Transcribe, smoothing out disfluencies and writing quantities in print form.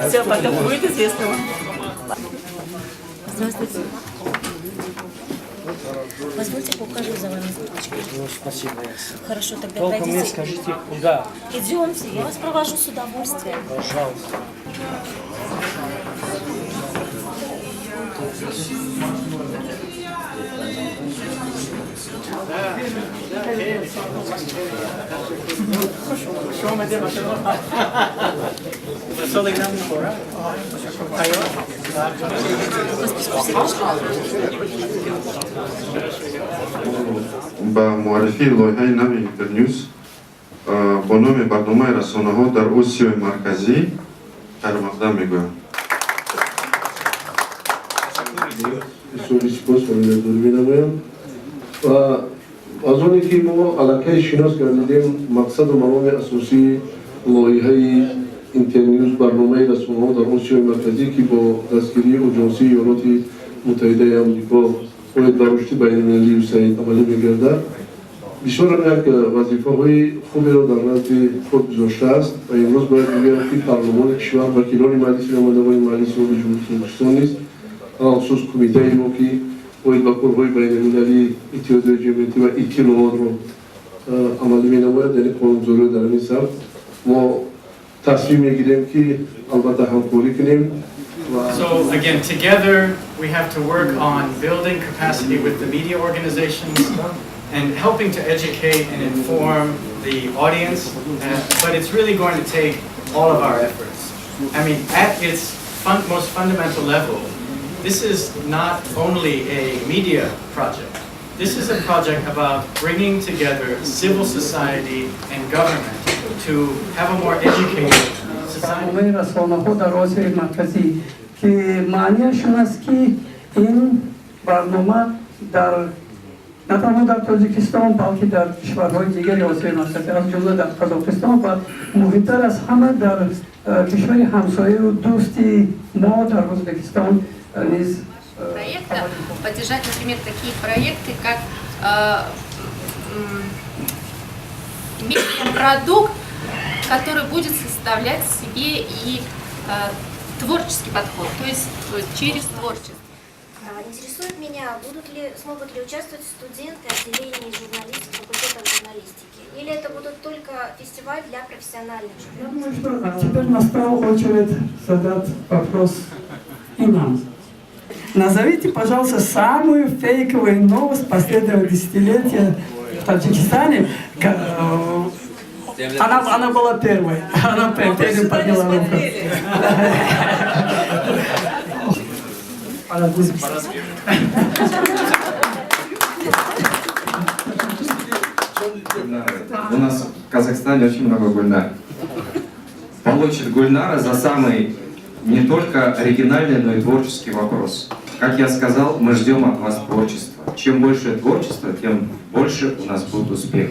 Все, потом будет известно вам. Здравствуйте. Позвольте, покажу за вами. Ну, спасибо. Хорошо, тогда Только мне пройдите. Скажите, куда? Идемте, я вас провожу с удовольствием. Пожалуйста. По списку все пришли? Ба муаррифии лоиҳаи нави Интернюс бо номи барномаи расонаҳо дар Осиёи Марказӣ хайрмақдам мегӯям. Бисёри сипос ва миннатдорӣ менамоям ва аз оне ки мо аллакай шинос гардидем мақсаду мароми асосии лоиҳаи Интернюс барномаи расонаҳо дар Осиёи Марказӣ, ки бо дастгирии Оҷонсии Иёлоти Муттаҳидаи Амрико оид ба рушди байналмилалии ЮСАИД амалӣ мегардад, бисёрам як вазифаҳои хуберо дар назди худ гузоштааст. Ва имрӯз бояд бигӯям, ки парлумони кишвар, вакилони Маҷлиси намояндагони Маҷлиси Олии Ҷумҳурии Тоҷикистон низ, алалхусус кумитаи мо, ки оид ба корҳои байналмилалӣ, иттиҳодиёи ҷамъиятӣ ва иттилоотро амалӣ менамояд, яъне қонунгузориро дар ҳамин самт, мо тасмим мегирем, ки албатта ҳамкорӣ кунем ва So again, together we have to work on building capacity with the media organizations and helping to educate and inform the audience. But it's really going to take all of our efforts. I mean, at its most fundamental level, this is not only a media project. This is a project about bringing together civil society and government to have a more educated society. Барномаи расонаҳо дар Осиёи Марказӣ, ки маънияш он аст, ки ин барнома дар на танҳо дар Тоҷикистон, балки дар кишварҳои дигари Осиёи Марказӣ, аз ҷумла дар Қазоқистон ва муҳимтар аз ҳама дар кишвари ҳамсояю дӯсти мо, дар Ӯзбекистон низ проекта поддержать, например, такие проекты, как медиапродукт, который будет составлять в себе и творческий подход, то есть через творчество. Интересует меня, смогут ли участвовать студенты отделений журналистики, факультетов журналистики? Или это будут только фестиваль для профессиональных Я журналистов? Думаю, что теперь настала очередь задать вопрос и нам. Назовите, пожалуйста, самую фейковую новость последнего десятилетия в Таджикистане. Она была первой. Она первой подняла руку. Парадизм. У нас в Казахстане очень много Гульнар. Получит Гульнара за самый не только оригинальный, но и творческий вопрос. Как я сказал, мы ждем от вас творчества. Чем больше творчества, тем больше у нас будет успех.